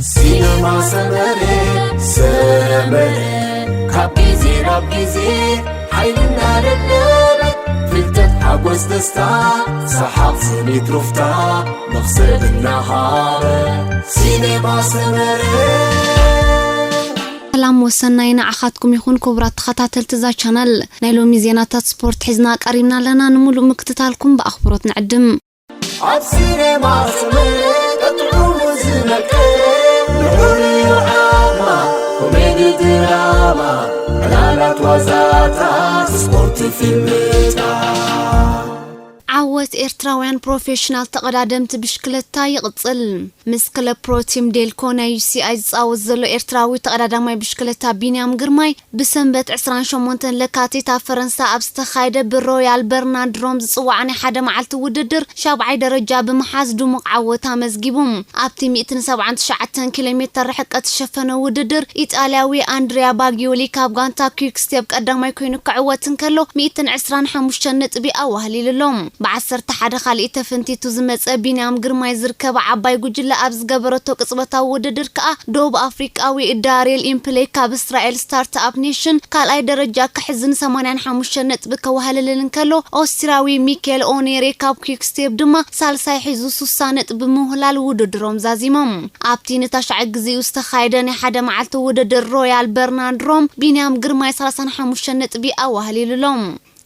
ሲነማ ሰመረ፣ ሰመረ፣ ካብ ግዜ ናብ ግዜ ሓይልና ደደበ፣ ፍልጠት ሓጎስ ደስታ፣ ሰሓቕ ስኒት ሩፍታ፣ መኽሰብ እናሃበ። ሲነማ ሰመረ። ሰላም ወሰናይ ንዓኻትኩም ይኹን ክቡራት ተኸታተልቲ እዛ ቻነል። ናይ ሎሚ ዜናታት ስፖርት ሒዝና ቀሪብና ኣለና። ንምሉእ ምክትታልኩም ብኣኽብሮት ንዕድም። ኣብ ሲኔማ ሰመረ ጥዑሙ ዝመቀረ፣ ንዑ ድራማ፣ ኮሜዲ ድራማ፣ ዕላላት ዋዛታት፣ ስፖርት ፊልምታት። ዓወት ኤርትራውያን ፕሮፌሽናል ተቐዳደምቲ ብሽክለታ ይቕጽል። ምስ ክለብ ፕሮቲም ዴልኮ ናይ ዩ ሲ ኣይ ዝጻወት ዘሎ ኤርትራዊ ተቐዳዳማይ ብሽክለታ ቢንያም ግርማይ ብሰንበት ዕስራን ሸሞንተን ለካቲት ኣብ ፈረንሳ ኣብ ዝተኻየደ ብሮያል በርናርድ ሮም ዝጽዋዕ ናይ ሓደ መዓልቲ ውድድር ሻብዓይ ደረጃ ብምሓዝ ድሙቕ ዓወት ኣመዝጊቡ። ኣብቲ ሚእትን ሰብዓን ትሽዓተን ኪሎ ሜተር ርሕቀት ዝሸፈነ ውድድር ኢጣልያዊ ኣንድሪያ ባጊዮሊ ካብ ጋንታ ኪክ ስቴፕ ቀዳማይ ኮይኑ ክዕወት እንከሎ ሚእትን ዕስራን ሓሙሽተን ነጥቢ ኣዋህሊሉ ኣሎ። ብዓሰርተ ሓደ ካልእ ተፈንቲቱ ዝመጸ ቢንያም ግርማይ ዝርከባ ዓባይ ጉጅለ ኣብ ዝገበረቶ ቅጽበታዊ ውድድር ከኣ ደቡብ ኣፍሪቃዊ ዳርየል ኢምፕሌ ካብ እስራኤል ስታርትኣፕ ኔሽን ካልኣይ ደረጃ ክሕዝን ሰማንያን ሓሙሽተን ነጥቢ ከዋህልልን እንከሎ ኦስትሪያዊ ሚኬል ኦኔሬ ካብ ኪክ ስቴፕ ድማ ሳልሳይ ሒዙ ሱሳ ነጥቢ ምውህላል ውድድሮም ዛዚሞም። ኣብቲ ንታሽዓይ ግዜኡ ዝተኻየደ ናይ ሓደ መዓልቲ ውድድር ሮያል በርናርድ ሮም ቢንያም ግርማይ ሰላሳን ሓሙሽተን ነጥቢ ኣዋህሊሉ ኣሎ።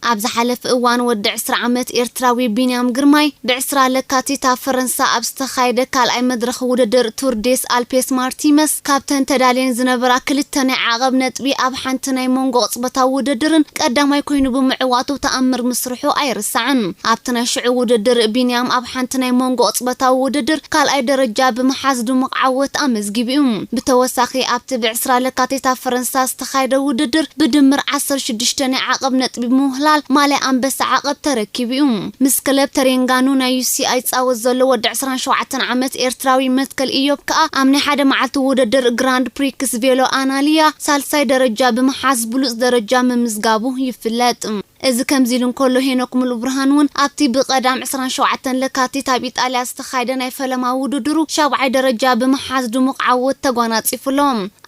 ኣብ ዝሓለፈ እዋን ወዲ ዕስራ ዓመት ኤርትራዊ ቢንያም ግርማይ ብዕስራ ለካቲት ኣብ ፈረንሳ ኣብ ዝተኻየደ ካልኣይ መድረኽ ውድድር ቱር ዴስ ኣልፔስ ማርቲመስ ካብተን ተዳልየን ዝነበራ ክልተ ናይ ዓቐብ ነጥቢ ኣብ ሓንቲ ናይ መንጎ ቅጽበታዊ ውድድርን ቀዳማይ ኮይኑ ብምዕዋቱ ተኣምር ምስርሑ ኣይርሳዕን። ኣብቲ ናይ ሽዑ ውድድር ቢንያም ኣብ ሓንቲ ናይ መንጎ ቅጽበታዊ ውድድር ካልኣይ ደረጃ ብምሓዝ ድሙቕ ዓወት ኣመዝጊቡ እዩ። ብተወሳኺ ኣብቲ ብዕስራ ለካቲት ኣብ ፈረንሳ ዝተኻየደ ውድድር ብድምር ዓሰርተ ሽዱሽተ ናይ ዓቐብ ነጥቢ ብምውህላል ማልያ ኣንበሳ ዓቐብ ተረኪቡ እዩ። ምስ ክለብ ተሬንጋኑ ናይ ዩ ሲ ኣይ ዝጻወት ዘሎ ወዲ ዕስራን ሸውዓተን ዓመት ኤርትራዊ መትከል ኢዮብ ከኣ ኣብ ናይ ሓደ መዓልቲ ውድድር ግራንድ ፕሪክስ ቬሎ ኣናልያ ሳልሳይ ደረጃ ብምሓዝ ብሉጽ ደረጃ ምምዝጋቡ ይፍለጥ። እዚ ከምዚ ኢሉ እንከሎ ሄኖክ ሙሉብርሃን እውን ኣብቲ ብቐዳም ዕስራን ሸውዓተን ለካቲት ኣብ ኢጣልያ ዝተኻየደ ናይ ፈለማ ውድድሩ ሻብዓይ ደረጃ ብምሓዝ ድሙቕ ዓወት ተጓናጺፉ ኣሎ።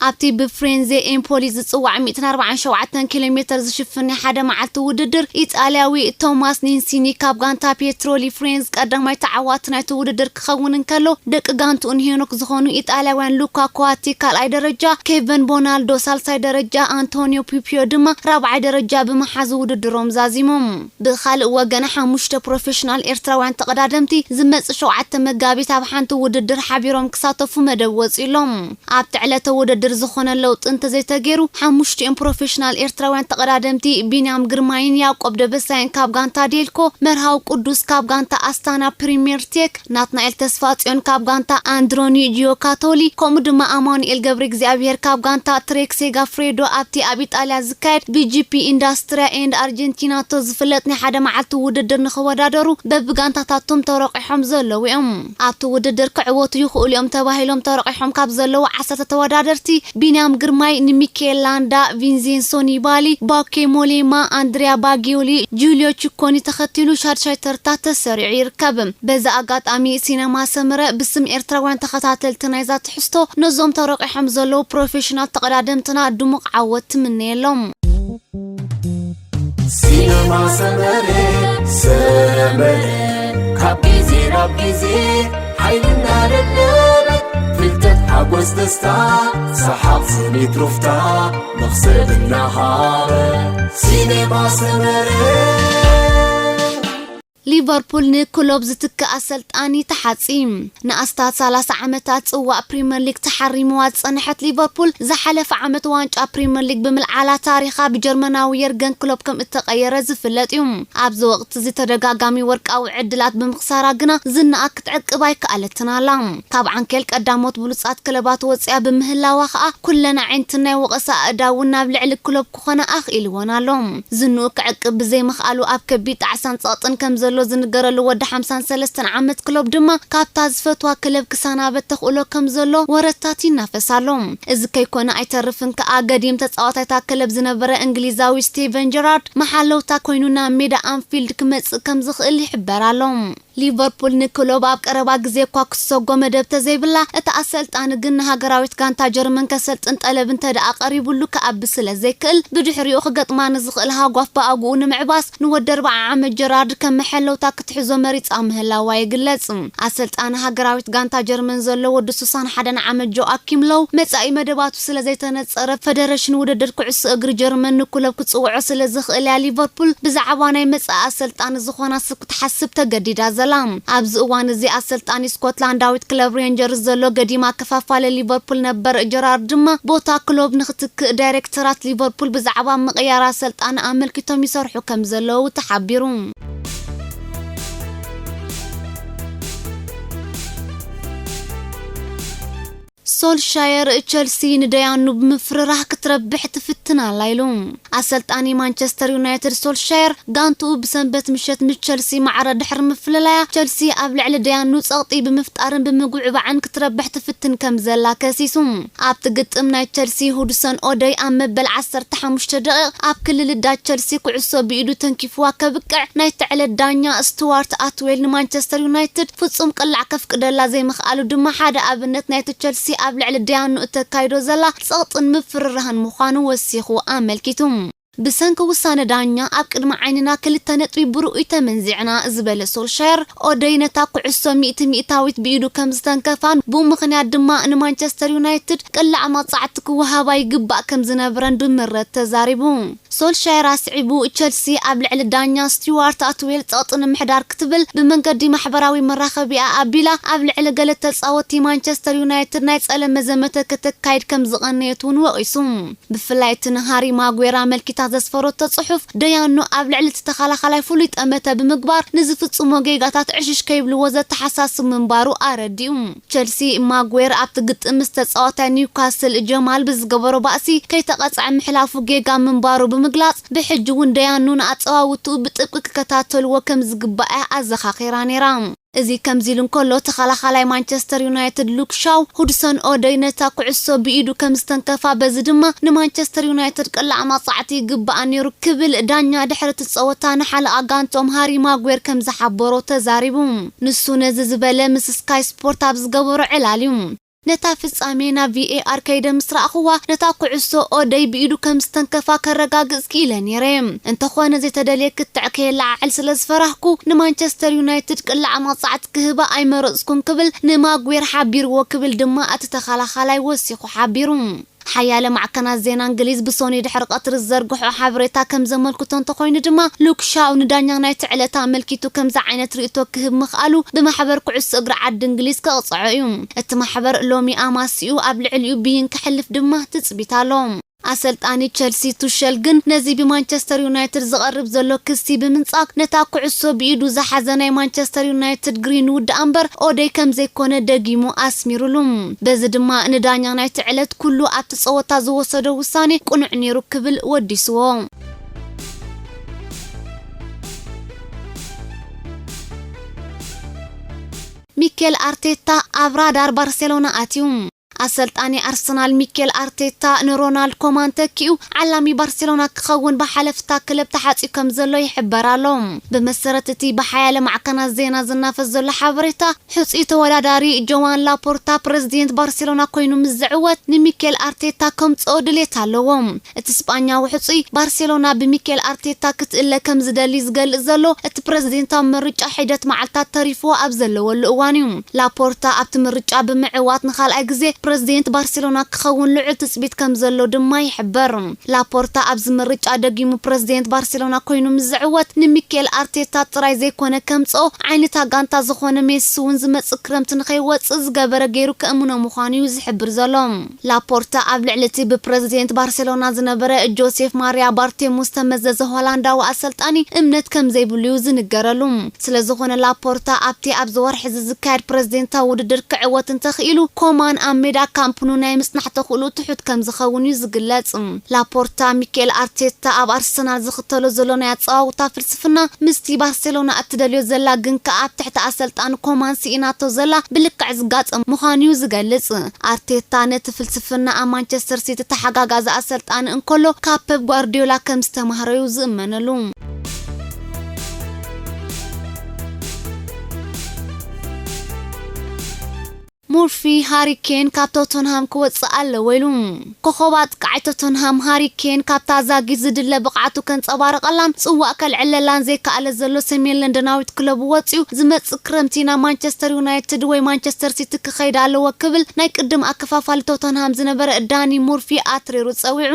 ኣብቲ ብፍሬንዜ ኤምፖሊ ዝጽዋዕ ሚእትን ኣርባዓን ሸውዓተን ኪሎ ሜተር ዝሽፍን ናይ ሓደ መዓልቲ ውድድር ኢጣልያዊ ቶማስ ኒንሲኒ ካብ ጋንታ ፔትሮሊ ፍሬንዝ ቀዳማይ ተዓዋቲ ናይቲ ውድድር ክኸውን እንከሎ ደቂ ጋንትኡ ንሄኖክ ዝኾኑ ኢጣልያውያን ሉካ ኮዋቲ ካልኣይ ደረጃ፣ ኬቨን ቦናልዶ ሳልሳይ ደረጃ፣ ኣንቶኒዮ ፒፒዮ ድማ ራብዓይ ደረጃ ብምሓዝ ውድድሮም ዛዚሞም። ብኻልእ ወገን ሓሙሽተ ፕሮፌሽናል ኤርትራውያን ተቐዳደምቲ ዝመጽእ ሸውዓተ መጋቢት ኣብ ሓንቲ ውድድር ሓቢሮም ክሳተፉ መደብ ወጺሎም። ኣብቲ ዕለተ ውድድር ዝኾነ ለውጢ እንተዘይተገይሩ ሓሙሽቲኦም ፕሮፌሽናል ኤርትራውያን ተቐዳደምቲ ቢንያም ግርማይን ያዕቆብ ደበሳይን ካብ ጋንታ ዴልኮ፣ መርሃው ቅዱስ ካብ ጋንታ ኣስታና ፕሪምየር ቴክ፣ ናትናኤል ተስፋጽዮን ካብ ጋንታ ኣንድሮኒ ጂዮካቶሊ ከምኡ ድማ ኣማኑኤል ገብረ እግዚኣብሔር ካብ ጋንታ ትሬክ ሴጋ ፍሬዶ ኣብቲ ኣብ ኢጣልያ ዝካየድ ቢ ጂ ፒ ኢንዳስትሪያ ኤንድ ኣርጀንቲናቶ ዝፍለጥ ናይ ሓደ መዓልቲ ውድድር ንኽወዳደሩ በብጋንታታቶም ተረቂሖም ዘለዉ እዮም። ኣብቲ ውድድር ክዕወቱ ይኽእሉ እዮም ተባሂሎም ተረቂሖም ካብ ዘለዉ ዓሰርተ ተወዳደርቲ ቢንያም ግርማይ ንሚኬል ላንዳ፣ ቪንሴንሶ ኒባሊ፣ ባኬ ሞሌማ፣ ኣንድሪያ ባጊዮሊ፣ ጁልዮ ቺኮኒ ተኸቲሉ ሻድሻይ ተርታ ተሰሪዑ ይርከብ። በዚ ኣጋጣሚ ሲነማ ሰመረ ብስም ኤርትራውያን ተኸታተልቲ ናይዛ ትሕዝቶ ነዞም ተረቂሖም ዘለዉ ፕሮፌሽናል ተቐዳደምትና ድሙቕ ዓወት ትምነየሎም። ሲነማ ሰመረ፣ ሰመረ፣ ካብ ግዜ ናብ ግዜ ሓይልና ደደበ፣ ፍልጠት ሓጎስ ደስታ፣ ሰሓቕ ስኒት ሩፍታ፣ መኽሰብ እናሃበ። ሲነማ ሰመረ። ሊቨርፑል ንክሎፕ ዝትክእ ኣሰልጣኒ ተሓጺ። ንኣስታት ሰላሳ ዓመታት ጽዋእ ፕሪምየር ሊግ ተሓሪምዋ ዝጸንሐት ሊቨርፑል ዝሓለፈ ዓመት ዋንጫ ፕሪምየር ሊግ ብምልዓላ ታሪኻ ብጀርመናዊ የርገን ክሎፕ ከም እተቐየረ ዝፍለጥ እዩ። ኣብዚ ወቕቲ እዚ ተደጋጋሚ ወርቃዊ ዕድላት ብምኽሳራ ግና ዝናኣ ክትዕቅብ ኣይከኣለትን ኣላ። ካብ ዓንኬል ቀዳሞት ብሉጻት ክለባት ወጽያ ብምህላዋ ከኣ ኩለን ኣዒንቲ ናይ ወቐሳ ኣእዳውን ናብ ልዕሊ ክሎፕ ክኾና ኣኽኢልወን ኣሎ። ዝንኡ ክዕቅብ ብዘይምኽኣሉ ኣብ ከቢድ ጣዕሳን ጸቕጥን ከም ዘሎ ዝንገረሉ ወዲ ሓምሳን ሰለስተን ዓመት ክሎፕ ድማ ካብታ ዝፈትዋ ክለብ ክሰናበት ተኽእሎ ከም ዘሎ ወረታት ይናፈስ ኣሎ። እዚ ከይኮነ ኣይተርፍን ከኣ ገዲም ተጻዋታይ እታ ክለብ ዝነበረ እንግሊዛዊ ስቴቨን ጀራርድ መሓለውታ ኮይኑ ናብ ሜዳ ኣንፊልድ ክመጽእ ከም ዝኽእል ይሕበር ኣሎ። ሊቨርፑል ንክሎብ ኣብ ቀረባ ግዜ እኳ ክትሰጎ መደብ ተዘይብላ፣ እቲ ኣሰልጣኒ ግን ንሃገራዊት ጋንታ ጀርመን ከሰልጥን ጠለብ እንተ ደኣ ቀሪቡሉ ክኣቢ ስለ ዘይክእል፣ ብድሕሪኡ ክገጥማ ንዝኽእል ሃጓፍ ብኣግኡ ንምዕባስ፣ ንወዲ ኣርብዓ ዓመት ጀራርድ ከም መሐለውታ ክትሕዞ መሪጻ ምህላዋ ይግለጽ። ኣሰልጣኒ ሃገራዊት ጋንታ ጀርመን ዘሎ ወዲ ሱሳን ሓደን ዓመት ጆኣኪም ሎው መጻኢ መደባቱ ስለ ዘይተነጸረ፣ ፈደረሽን ውድድር ኩዕሶ እግሪ ጀርመን ንክሎብ ክጽውዖ ስለ ዝኽእል እያ ሊቨርፑል ብዛዕባ ናይ መጻኢ ኣሰልጣኒ ዝኾና ክትሓስብ ተገዲዳ ዘላ። ኣብዚ እዋን እዚ ኣሰልጣኒ ስኮትላንዳዊት ክለብ ሬንጀርስ ዘሎ ገዲማ ክፋፋለ ሊቨርፑል ነበር ጀራርድ ድማ ቦታ ክሎብ ንክትክእ ዳይሬክተራት ሊቨርፑል ብዛዕባ ምቕያር ኣሰልጣኒ ኣመልኪቶም ይሰርሑ ከም ዘለዉ ተሓቢሩ። ሶልሻየር፣ ቸልሲ ንደያኑ ብምፍርራህ ክትረብሕ ትፍትን ኣላ ኢሉ። ኣሰልጣኒ ማንቸስተር ዩናይትድ ሶልሻየር፣ ጋንትኡ ብሰንበት ምሸት ምስ ቸልሲ ማዕረ ድሕሪ ምፍልላያ፣ ቸልሲ ኣብ ልዕሊ ደያኑ ጸቕጢ ብምፍጣርን ብምጉዕባዕን ክትረብሕ ትፍትን ከም ዘላ ከሲሱ። ኣብቲ ግጥም ናይ ቸልሲ፣ ሁድሰን ኦደይ ኣብ መበል ዓሰርተ ሓሙሽተ ደቂቕ ኣብ ክልል ዳት ቸልሲ ኩዕሶ ብኢዱ ተንኪፍዋ ከብቅዕ፣ ናይቲ ዕለት ዳኛ ስቱዋርት ኣትዌል ንማንቸስተር ዩናይትድ ፍጹም ቅላዕ ከፍቅደላ ዘይምኽኣሉ ድማ ሓደ ኣብነት ናይቲ ቸልሲ ኣብ ልዕሊ ደያኑ እተካይዶ ዘላ ጸቕጥን ምፍርራህን ምዃኑ ወሲኹ ኣመልኪቱ። ብሰንኪ ውሳነ ዳኛ ኣብ ቅድሚ ዓይንና ክልተ ነጥቢ ብርኡይ ተመንዚዕና ዝበለ ሶልሻየር፣ ኦደይ ነታ ኩዕሶ ሚእቲ ሚእታዊት ብኢዱ ከም ዝተንከፋን ብኡ ምኽንያት ድማ ንማንቸስተር ዩናይትድ ቅላዕ መቕጻዕቲ ክወሃባ ይግባእ ከም ዝነበረን ብምረት ተዛሪቡ። ሶልሻየር ኣስዒቡ፣ ቸልሲ ኣብ ልዕሊ ዳኛ ስቲዋርት ኣትዌል ጸቕጢ ንምሕዳር ክትብል ብመንገዲ ማሕበራዊ መራኸቢኣ ኣቢላ ኣብ ልዕሊ ገለ ተጻወትቲ ማንቸስተር ዩናይትድ ናይ ጸለመ ዘመተ ከተካይድ ከም ዝቐነየት እውን ወቒሱ። ብፍላይ እቲ ንሃሪ ማጉዌር ኣመልኪታ ዘስፈረቶ ጽሑፍ፣ ደያኑ ኣብ ልዕሊ እቲ ተኸላኻላይ ፍሉይ ጠመተ ብምግባር ንዝፍጽሞ ጌጋታት ዕሽሽ ከይብልዎ ዘተሓሳስብ ምንባሩ ኣረዲኡ። ቸልሲ፣ ማጉዌር ኣብቲ ግጥም ምስ ተጻዋታይ ኒውካስል ጀማል ብዝገበሮ ባእሲ ከይተቐጽዐ ምሕላፉ ጌጋ ምንባሩ ብምግላጽ፣ ብሕጂ እውን ደያኑ ንኣጸዋውትኡ ብጥብቂ ክከታተልዎ ከም ዝግባእ እያ ኣዘኻኺራ ነይራ። እዚ ከምዚ ኢሉ እንከሎ፣ ተኸላኻላይ ማንቸስተር ዩናይትድ ሉክ ሻው፣ ሁድሰን ኦደይ ነታ ኩዕሶ ብኢዱ ከም ዝተንከፋ፣ በዚ ድማ ንማንቸስተር ዩናይትድ ቅላዕ መቕጻዕቲ ይግባኣ ነይሩ ክብል ዳኛ ድሕሪ እቲ ጸወታ ንሓለቓ ጋንቶም ሃሪ ማጉዌር ከም ዝሓበሮ ተዛሪቡ። ንሱ ነዚ ዝበለ ምስ ስካይ ስፖርት ኣብ ዝገበሮ ዕላል እዩ። ነታ ፍጻሜ ናብ ቪኤኣር ከይደ ምስ ረኣኽዋ፣ ነታ ኩዕሶ ኦደይ ብኢዱ ከም ዝተንከፋ ከረጋግጽ ክኢለ ነይረ። እንተኾነ፣ ዘይተደልየ ክትዕ ከየለዓዕል ስለ ዝፈራህኩ፣ ንማንቸስተር ዩናይትድ ቅላዕ መቕጻዕቲ ክህባ ኣይመረጽኩን ክብል ንማጉዌር ሓቢርዎ ክብል ድማ እቲ ተኸላኻላይ ወሲኹ ሓቢሩ። ሓያለ ማዕከናት ዜና እንግሊዝ ብሶኒ ድሕሪ ቀትሪ ዝዘርግሖ ሓበሬታ ከም ዘመልክቶ እንተኾይኑ ድማ፣ ሉክ ሻው ንዳኛ ናይቲ ዕለት ኣመልኪቱ ከምዚ ዓይነት ርእይቶ ክህብ ምኽኣሉ ብማሕበር ኩዕሶ እግሪ ዓዲ እንግሊዝ ከቕጽዖ እዩ። እቲ ማሕበር ሎሚ ኣማስዩ ኣብ ልዕሊኡ ብይን ከሕልፍ ድማ ትጽቢት ኣሎ። ኣሰልጣኒ ቸልሲ ቱሸል ግን ነዚ ብማንቸስተር ዩናይትድ ዝቐርብ ዘሎ ክሲ ብምንጻግ፣ ነታ ኩዕሶ ብኢዱ ዝሓዘ ናይ ማንቸስተር ዩናይትድ ግሪንውድ ደኣ እምበር ኦደይ ከም ዘይኮነ ደጊሙ ኣስሚሩሉ። በዚ ድማ ንዳኛ ናይቲ ዕለት ኩሉ ኣብቲ ጸወታ ዝወሰዶ ውሳኔ ቅኑዕ ነይሩ ክብል ወዲስዎ። ሚኬል ኣርቴታ ኣብ ራዳር ባርሴሎና ኣትዩ። ኣሰልጣኒ ኣርሰናል ሚኬል ኣርቴታ ንሮናልድ ኮማን ተኪኡ ዓላሚ ባርሴሎና ክኸውን ብሓለፍታ ክለብ ተሓጺኡ ከም ዘሎ ይሕበር ኣሎ። ብመሰረት እቲ ብሓያለ ማዕከናት ዜና ዝናፈስ ዘሎ ሓበሬታ፣ ሕጹይ ተወዳዳሪ ጆዋን ላፖርታ ፕረዚደንት ባርሴሎና ኮይኑ ምስ ዝዕወት፣ ንሚኬል ኣርቴታ ከምጽኦ ድሌት ኣለዎ። እቲ ስጳኛዊ ሕጹይ፣ ባርሴሎና ብሚኬል ኣርቴታ ክትእለ ከም ዝደሊ ዝገልጽ ዘሎ እቲ ፕረዚደንታዊ ምርጫ ሒደት መዓልታት ተሪፍዎ ኣብ ዘለወሉ እዋን እዩ። ላፖርታ ኣብቲ ምርጫ ብምዕዋት ንኻልኣይ ግዜ ፕረዚደንት ባርሴሎና ክኸውን ልዑል ትጽቢት ከም ዘሎ ድማ ይሕበር። ላፖርታ ኣብዚ ምርጫ ደጊሙ ፕረዚደንት ባርሴሎና ኮይኑ ምስ ዝዕወት፣ ንሚኬል ኣርቴታ ጥራይ ዘይኮነ ከምጽኦ፣ ዓይኒ እታ ጋንታ ዝኾነ ሜሲ እውን ዝመጽእ ክረምቲ ንኸይወጽእ ዝገበረ ገይሩ ከእምኖ ምዃኑ እዩ ዝሕብር ዘሎ። ላፖርታ ኣብ ልዕሊ እቲ ብፕረዚደንት ባርሴሎና ዝነበረ ጆሴፍ ማሪያ ባርቴሙ ዝተመዘዘ ሆላንዳዊ ኣሰልጣኒ እምነት ከም ዘይብሉ እዩ ዝንገረሉ። ስለዝኾነ፣ ላፖርታ ኣብቲ ኣብዚ ወርሒ እዚ ዝካየድ ፕረዚደንታዊ ውድድር ክዕወት እንተኽኢሉ፣ ኮማን ኣብ ሜዳ ካምፕ ኑ ናይ ምጽናሕ ተኽእሎ ትሑት ከም ዝኸውን እዩ ዝግለጽ። ላፖርታ፣ ሚኬል ኣርቴታ ኣብ ኣርሰናል ዝኽተሎ ዘሎ ናይ ኣጸዋውታ ፍልስፍና፣ ምስቲ ባርሴሎና እትደልዮ ዘላ ግን ከኣ ኣብ ትሕቲ ኣሰልጣኒ ኮማን ስኢናቶ ዘላ ብልክዕ ዝጋጸም ምዃኑ እዩ ዝገልጽ። ኣርቴታ ነቲ ፍልስፍና ኣብ ማንቸስተር ሲቲ ተሓጋጋዚ ኣሰልጣኒ እንከሎ ካብ ፔፕ ጓርዲዮላ ከም ዝተማህረዩ ዝእመነሉ። ሙርፊ፣ ሃሪ ኬን ካብ ቶተንሃም ክወጽእ ኣለዎ ኢሉ። ኮኸብ ኣጥቃዓይ ቶተንሃም ሃሪ ኬን ካብታ ዛጊት ዝድለ ብቕዓቱ ከንጸባርቐላን ጽዋእ ከልዕለላን ዘይከኣለ ዘሎ ሰሜን ለንደናዊት ክለቡ ወጺኡ፣ ዝመጽእ ክረምቲ ናብ ማንቸስተር ዩናይትድ ወይ ማንቸስተር ሲቲ ክኸይድ ኣለዎ ክብል ናይ ቅድም ኣከፋፋሊ ቶተንሃም ዝነበረ ዳኒ ሙርፊ ኣትሪሩ ጸዊዑ።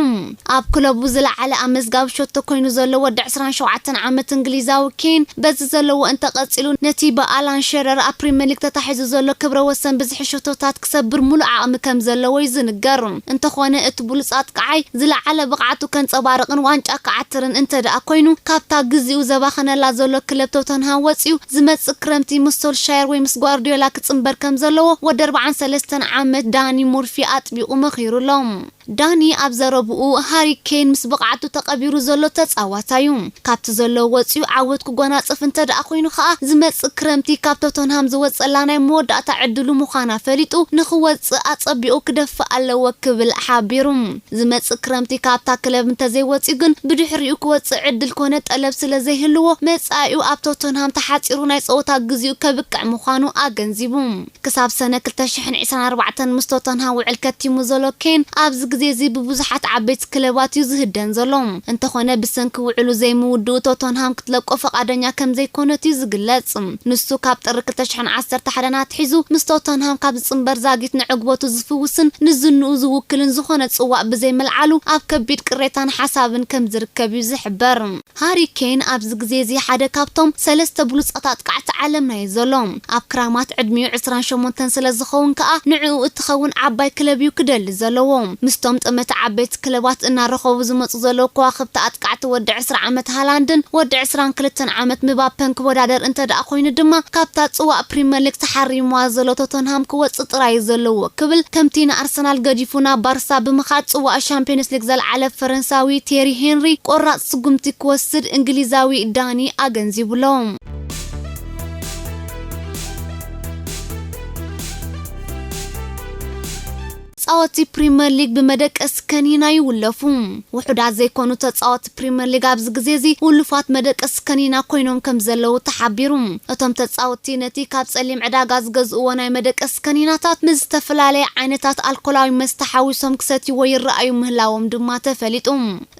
ኣብ ክለቡ ዝለዓለ ኣመዝጋቢ ሸቶ ኮይኑ ዘሎ ወዲ ዕስራን ሸውዓተን ዓመት እንግሊዛዊ ኬን፣ በዚ ዘለዎ እንተቐጺሉ፣ ነቲ ብኣላን ሸረር ኣብ ፕሪምየር ሊግ ተታሒዙ ዘሎ ክብረ ወሰን ብዝሒ ሸቶታት ክሰብር ሙሉእ ዓቕሚ ከም ዘለዎ እዩ ዝንገር። እንተኾነ፣ እቲ ብሉጽ ኣጥቃዓይ ዝለዓለ ብቕዓቱ ከንጸባርቕን ዋንጫ ክዓትርን እንተ ደኣ ኮይኑ፣ ካብታ ግዜኡ ዘባኸነላ ዘሎ ክለብ ቶተንሃም ወጺኡ፣ ዝመጽእ ክረምቲ ምስ ሶልሻየር ወይ ምስ ጓርዲዮላ ክጽንበር ከም ዘለዎ ወዲ ኣርባዓን ሰለስተን ዓመት ዳኒ ሙርፊ ኣጥቢቑ መኺሩ ኣሎ። ዳኒ ኣብ ዘረብኡ፣ ሃሪ ኬን ምስ ብቕዓቱ ተቐቢሩ ዘሎ ተጻዋታይ እዩ። ካብቲ ዘሎ ወጺኡ ዓወት ክጎናጽፍ እንተ ደኣ ኮይኑ ከኣ፣ ዝመጽእ ክረምቲ ካብ ቶተንሃም ዝወጸላ ናይ መወዳእታ ዕድሉ ምዃና ፈሊጡ፣ ንኽወጽእ ኣጸቢቑ ክደፍእ ኣለዎ ክብል ሓቢሩ። ዝመጽእ ክረምቲ ካብታ ክለብ እንተዘይወጺኡ ግን፣ ብድሕሪኡ ክወጽእ ዕድል ኮነ ጠለብ ስለ ዘይህልዎ፣ መጻኢኡ ኣብ ቶተንሃም ተሓጺሩ ናይ ጸወታ ግዜኡ ከብቅዕ ምዃኑ ኣገንዚቡ። ክሳብ ሰነ ክልተ ሽሕን ዕስራን ኣርባዕተን ምስ ቶተንሃም ውዕል ከቲሙ ዘሎ ኬን፣ ኣብዚ ግዜ እዚ ብብዙሓት ዓበይቲ ክለባት እዩ ዝህደን ዘሎ። እንተኾነ፣ ብሰንኪ ውዕሉ ዘይምውድኡ ቶተንሃም ክትለቆ ፈቓደኛ ከም ዘይኮነት እዩ ዝግለጽ። ንሱ ካብ ጥሪ ክልተ ሽሕን ዓሰርተ ሓደን ኣትሒዙ ምስ ቶተንሃም ካብ ዝጽንበር ዛጊት ንዕግበቱ ዝፍውስን ንዝንኡ ዝውክልን ዝኾነ ጽዋእ ብዘይምልዓሉ ኣብ ከቢድ ቅሬታን ሓሳብን ከም ዝርከብ እዩ ዝሕበር። ሃሪ ኬን ኣብዚ ግዜ እዚ ሓደ ካብቶም ሰለስተ ብሉጻት ኣጥቃዕቲ ዓለምና እዩ ዘሎ። ኣብ ክራማት ዕድሚኡ ዕስራን ሸሞንተን ስለ ዝኸውን ከኣ፣ ንዕኡ እትኸውን ዓባይ ክለብ እዩ ክደሊ ዘለዎ። ምስቶም ጠመተ ዓበይቲ ክለባት እናረኸቡ ዝመጹ ዘለዉ ከዋኽብቲ ኣጥቃዕቲ ወዲ ዕስራ ዓመት ሃላንድን ወዲ ዕስራን ክልተን ዓመት ምባፐን ክወዳደር እንተ ደኣ ኮይኑ ድማ፣ ካብታ ጽዋእ ፕሪምየር ሊግ ተሓሪምዋ ዘሎ ቶተንሃም ክወጽእ ጥራይ እዩ ዘለዎ ክብል፣ ከምቲ ንኣርሰናል ገዲፉ ናብ ባርሳ ብምኻድ ጽዋእ ሻምፒዮንስ ሊግ ዘልዓለ ፈረንሳዊ ቴሪ ሄንሪ ቆራጽ ስጉምቲ ክወስድ እንግሊዛዊ ዳኒ ኣገንዚቡሎ። ጻወቲ ፕሪምየር ሊግ ብመደቀሲ ከኒና ይውለፉ። ውሑዳት ዘይኮኑ ተጻወቲ ፕሪምየር ሊግ ኣብዚ ግዜ እዚ ውሉፋት መደቀሲ ከኒና ኮይኖም ከም ዘለዉ ተሓቢሩ። እቶም ተጻወቲ ነቲ ካብ ጸሊም ዕዳጋ ዝገዝእዎ ናይ መደቀሲ ከኒናታት ምስ ዝተፈላለየ ዓይነታት ኣልኮላዊ መስተ ሓዊሶም ክሰትይዎ ይረኣዩ ምህላዎም ድማ ተፈሊጡ።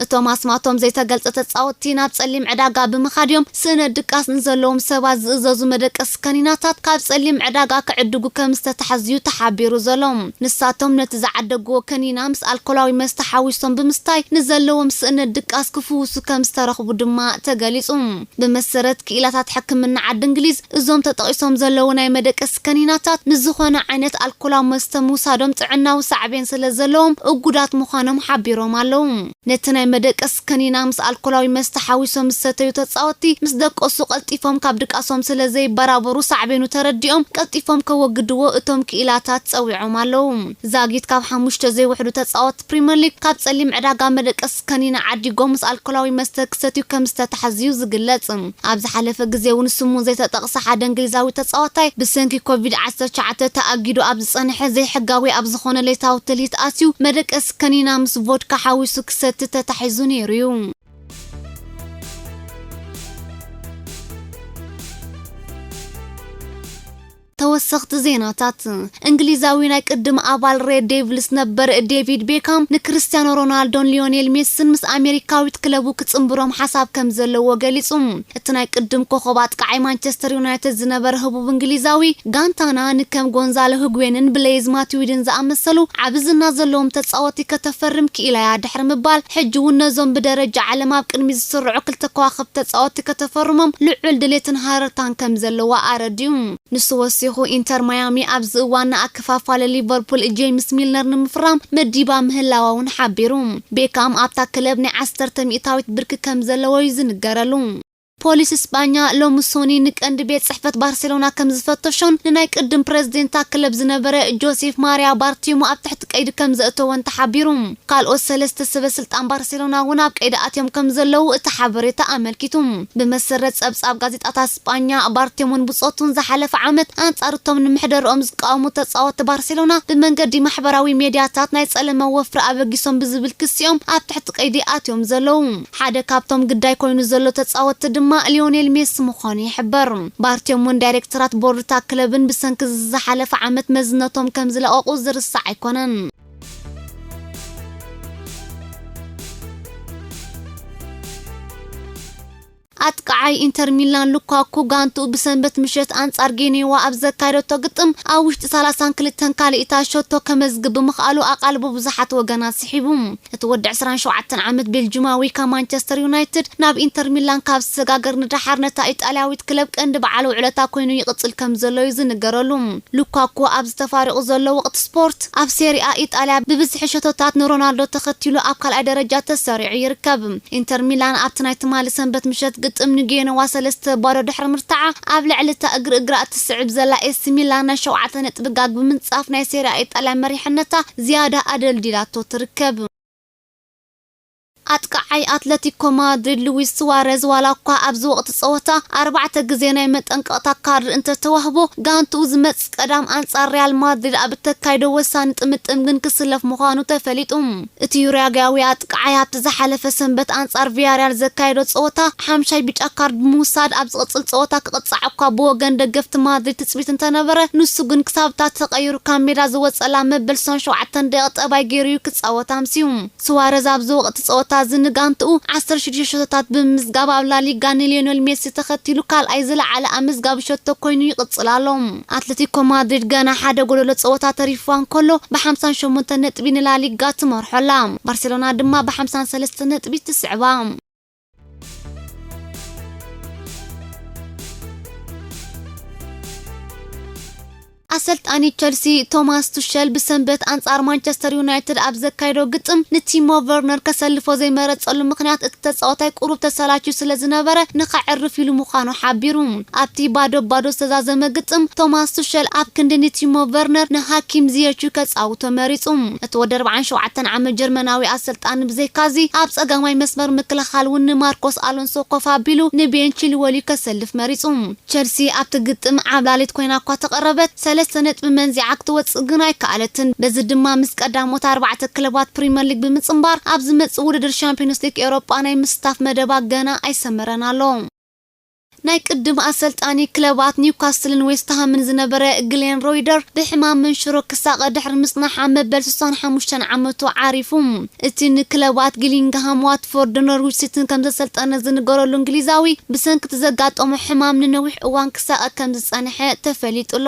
እቶም ኣስማቶም ዘይተገልጸ ተጻወቲ ናብ ጸሊም ዕዳጋ ብምኻድ እዮም ስእነት ድቃስ ንዘለዎም ሰባት ዝእዘዙ መደቀሲ ከኒናታት ካብ ጸሊም ዕዳጋ ክዕድጉ ከም ዝተታሕዙ ተሓቢሩ ዘሎ። ንሳቶም ነቲ ዝዓደግዎ ከኒና ምስ ኣልኮላዊ መስተ ሓዊሶም ብምስታይ ንዘለዎም ስእነት ድቃስ ክፍውሱ ከም ዝተረኽቡ ድማ ተገሊጹ። ብመሰረት ክኢላታት ሕክምና ዓዲ እንግሊዝ፣ እዞም ተጠቒሶም ዘለዉ ናይ መደቀሲ ከኒናታት ንዝኾነ ዓይነት ኣልኮላዊ መስተ ምውሳዶም ጥዕናዊ ሳዕቤን ስለ ዘለዎም እጉዳት ምዃኖም ሓቢሮም ኣለዉ። ነቲ ናይ መደቀሲ ከኒና ምስ ኣልኮላዊ መስተ ሓዊሶም ዝሰተዩ ተጻወትቲ፣ ምስ ደቀሱ ቀልጢፎም ካብ ድቃሶም ስለ ዘይበራበሩ ሳዕቤኑ ተረዲኦም ቀልጢፎም ከወግድዎ እቶም ክኢላታት ጸዊዖም ኣለዉ። ዛጊት ካብ ሓሙሽተ ዘይውሕዱ ተጻወትቲ ፕሪምየር ሊግ ካብ ጸሊም ዕዳጋ መደቀሲ ከኒና ዓዲጎም ምስ ኣልኮላዊ መስተ ክሰትዩ ከም ዝተታሕዙ ዝግለጽ። ኣብ ዝሓለፈ ግዜ እውን ስሙ ዘይተጠቕሰ ሓደ እንግሊዛዊ ተጻዋታይ ብሰንኪ ኮቪድ ዓሰርተ ትሽዓተ ተኣጊዱ ኣብ ዝጸንሐ ዘይሕጋዊ ኣብ ዝኾነ ሌታዊ ትልሂት ኣትዩ መደቀሲ ከኒና ምስ ቮድካ ሓዊሱ ክሰቲ ተታሒዙ ነይሩ እዩ። ተወሰኽቲ ዜናታት። እንግሊዛዊ ናይ ቅድም ኣባል ሬድ ዴቪልስ ነበር ዴቪድ ቤካም፣ ንክርስቲያኖ ሮናልዶን ሊዮኔል ሜስን ምስ ኣሜሪካዊት ክለቡ ክጽንብሮም ሓሳብ ከም ዘለዎ ገሊጹ። እቲ ናይ ቅድም ኮኸብ ኣጥቃዓይ ማንቸስተር ዩናይትድ ዝነበረ ህቡብ እንግሊዛዊ፣ ጋንታና ንከም ጎንዛሎ ህጉዌንን ብሌዝ ማትዊድን ዝኣመሰሉ ዓቢ ዝና ዘለዎም ተጻወቲ ከተፈርም ክኢላ እያ ድሕሪ ምባል፣ ሕጂ እውን ነዞም ብደረጃ ዓለም ኣብ ቅድሚ ዝስርዑ ክልተ ከዋኽብቲ ተጻወቲ ከተፈርሞም ልዑል ድሌትን ሃረርታን ከም ዘለዋ ኣረዲኡ። ንሱ ወሲኹ፣ ኢንተር ማያሚ ኣብዚ እዋን ንኣከፋፋሊ ሊቨርፑል ጄምስ ሚልነር ንምፍራም መዲባ ምህላዋ እውን ሓቢሩ። ቤካም ኣብታ ክለብ ናይ ዓሰርተ ሚእታዊት ብርኪ ከም ዘለዎ እዩ ዝንገረሉ። ፖሊስ ስጳኛ ሎሚ ሶኒ ንቀንዲ ቤት ጽሕፈት ባርሴሎና ከም ዝፈተሾን ንናይ ቅድም ፕሬዝደንታ ክለብ ዝነበረ ጆሴፍ ማርያ ባርቲሞ ኣብ ትሕቲ ቀይዲ ከም ዘእተወን ተሓቢሩ። ካልኦት ሰለስተ ሰበ ስልጣን ባርሴሎና እውን ኣብ ቀይዲ ኣትዮም ከም ዘለዉ እቲ ሓበሬታ ኣመልኪቱ። ብመሰረት ጸብጻብ ጋዜጣታት ስጳኛ፣ ባርቴሞን ብጾቱን ዝሓለፈ ዓመት ኣንጻር እቶም ንምሕደርኦም ዝቃወሙ ተጻወትቲ ባርሴሎና ብመንገዲ ማሕበራዊ ሜድያታት ናይ ጸለመ ወፍሪ ኣበጊሶም ብዝብል ክሲኦም ኣብ ትሕቲ ቀይዲ ኣትዮም ዘለዉ። ሓደ ካብቶም ግዳይ ኮይኑ ዘሎ ተጻወትቲ ድማ ማ ሊዮኔል ሜሲ ምዃኑ ይሕበር። ባርቲዮሞን ዳይሬክተራት ቦርድታ ክለብን ብሰንኪ ዝሓለፈ ዓመት መዝነቶም ከም ዝለቐቑ ዝርሳዕ ኣይኮነን። ኣጥቃዓይ ኢንተር ሚላን ሉካኩ ጋንቱ ብሰንበት ምሸት ኣንጻር ጌኔዋ ኣብ ዘካየደቶ ግጥም ኣብ ውሽጢ ሰላሳን ክልተን ካልኢታ ሸቶ ከመዝግብ ብምኽኣሉ ኣቓልቦ ብዙሓት ወገናት ስሒቡ። እቲ ወዲ ዕስራን ሸውዓተን ዓመት ቤልጁማዊ ካብ ማንቸስተር ዩናይትድ ናብ ኢንተር ሚላን ካብ ዝሰጋገር ንደሓር ነታ ኢጣልያዊት ክለብ ቀንዲ በዓል ውዕለታ ኮይኑ ይቕጽል ከም ዘሎ እዩ ዝንገረሉ። ሉካኩ ኣብዚ ተፋሪቑ ዘሎ ወቕቲ ስፖርት ኣብ ሴሪኣ ኢጣልያ ብብዝሒ ሸቶታት ንሮናልዶ ተኸቲሉ ኣብ ካልኣይ ደረጃ ተሰሪዑ ይርከብ። ኢንተር ሚላን ኣብቲ ናይ ትማሊ ሰንበት ምሸት ግጥም ንጌኖዋ ሰለስተ ባዶ ድሕሪ ምርታዓ ኣብ ልዕሊ እታ እግሪ እግራ እትስዕብ ዘላ ኤሲ ሚላን ናይ ሸውዓተ ነጥቢ ጋግ ብምንጻፍ ናይ ሴሪኣ ኢጣልያ መሪሕነታ ዝያዳ ኣደልዲላቶ ትርከብ። ኣጥቃዓይ ኣትለቲኮ ማድሪድ ሉዊስ ሱዋረዝ ዋላ እኳ ኣብዚ ወቕቲ ጸወታ ኣርባዕተ ግዜ ናይ መጠንቀቕታ ካርድ እንተተዋህቦ፣ ጋንትኡ ዝመጽእ ቀዳም ኣንጻር ሪያል ማድሪድ ኣብ እተካይዶ ወሳኒ ጥምጥም ግን ክስለፍ ምዃኑ ተፈሊጡ። እቲ ዩራጓያዊ ኣጥቃዓይ ኣብቲ ዝሓለፈ ሰንበት ኣንጻር ቪያሪያል ዘካየዶ ጸወታ ሓምሻይ ቢጫ ካርድ ብምውሳድ ኣብ ዝቕጽል ጸወታ ክቕጻዕ እኳ ብወገን ደገፍቲ ማድሪድ ትጽቢት እንተነበረ፣ ንሱ ግን ክሳብ እታ ተቐይሩ ካብ ሜዳ ዝወጸላ መበል ሰብዓን ሸውዓተን ደቂቕ ጠባይ ገይሩ እዩ ክጻወት ኣምስዩ። ሱዋረዝ ኣብዚ ወቕቲ ጸወታ እዚ ንጋንትኡ ዓሰርተ ሽዱሽተ ሸቶታት ብምምዝጋብ ኣብ ላሊጋ ንሊዮኔል ሜሲ ተኸቲሉ ካልኣይ ዝለዓለ ኣመዝጋቢ ሸቶ ኮይኑ ይቕጽል ኣሎ። ኣትለቲኮ ማድሪድ ገና ሓደ ጎደሎ ጸወታ ተሪፍዋ እንከሎ ብሓምሳን ሸሞንተን ነጥቢ ንላሊጋ ትመርሖ ኣላ። ባርሴሎና ድማ ብሓምሳን ሰለስተን ነጥቢ ትስዕባ። ኣሰልጣኒ ቸልሲ ቶማስ ቱሸል ብሰንበት ኣንጻር ማንቸስተር ዩናይትድ ኣብ ዘካየዶ ግጥም ንቲሞ ቨርነር ከሰልፎ ዘይመረጸሉ ምኽንያት እቲ ተጻዋታይ ቁሩብ ተሰላችዩ ስለ ዝነበረ ንኸዕርፍ ኢሉ ምዃኑ ሓቢሩ። ኣብቲ ባዶ ባዶ ዝተዛዘመ ግጥም ቶማስ ቱሸል ኣብ ክንዲ ንቲሞ ቨርነር ንሃኪም ዝየቹ ከጻውቶ መሪጹ። እቲ ወዲ ኣርባዓን ሸውዓተን ዓመት ጀርመናዊ ኣሰልጣኒ ብዘይካዚ ኣብ ጸጋማይ መስመር ምክልኻል እውን ንማርኮስ ኣሎንሶ ኮፍ ኣቢሉ ንቤን ቺልወል ከሰልፍ መሪጹ። ቸልሲ ኣብቲ ግጥም ዓብላሊት ኮይና እኳ ተቐረበት፣ ሰለስተ ነጥቢ መንዚዓ ክትወጽእ ግን ኣይከኣለትን። በዚ ድማ ምስ ቀዳሞት ኣርባዕተ ክለባት ፕሪምየር ሊግ ብምጽንባር ኣብ ዝመጽእ ውድድር ሻምፒዮንስ ሊግ ኤውሮጳ ናይ ምስታፍ መደባ ገና ኣይሰመረን ኣሎ። ናይ ቅድም ኣሰልጣኒ ክለባት ኒውካስትልን ዌስትሃምን ዝነበረ ግሌን ሮይደር ብሕማም መንሽሮ ክሳቐ ድሕሪ ምጽናሕ ኣብ መበል ስሳን ሓሙሽተን ዓመቱ ዓሪፉ። እቲ ንክለባት ጊሊንግሃም፣ ዋትፎርድ፣ ኖርዊች ሲቲን ከም ዘሰልጠነ ዝንገረሉ እንግሊዛዊ፣ ብሰንኪ እቲ ዘጋጠሞ ሕማም ንነዊሕ እዋን ክሳቐ ከም ዝጸንሐ ተፈሊጡ ኣሎ።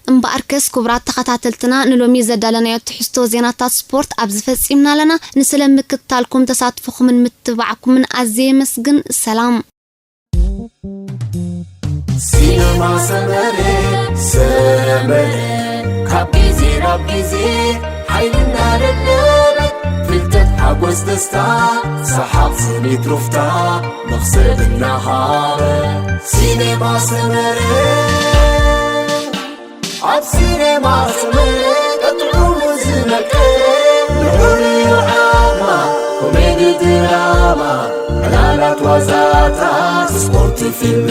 እምበኣርከስ ክቡራት ተኸታተልትና፣ ንሎሚ ዘዳለናዮ ትሕዝቶ ዜናታት ስፖርት ኣብዚ ፈጺምና ኣለና። ንስለ ምክትታልኩም፣ ተሳትፎኹምን ምትባዕኩምን ኣዝየ የመስግን። ሰላም። ሲነማ ሰመረ፣ ሰመረ፣ ካብ ግዜ ናብ ግዜ ሓይልና ለበበ፣ ፍልጠት፣ ሓጎስ፣ ደስታ፣ ሰሓቕ፣ ስኒት፣ ሩፍታ፣ መኽሰብ እናሃበ። ሲነማ ሰመረ፣ ኣብ ሲነማ ሰመረ፣ ጥዑሙ ዝመቀረ፣ ንዑር እዩ ዓማ፣ ኮሜዲ ድራማ፣ ዕላላት ዋዛታት፣ ስፖርት፣ ፊልም፣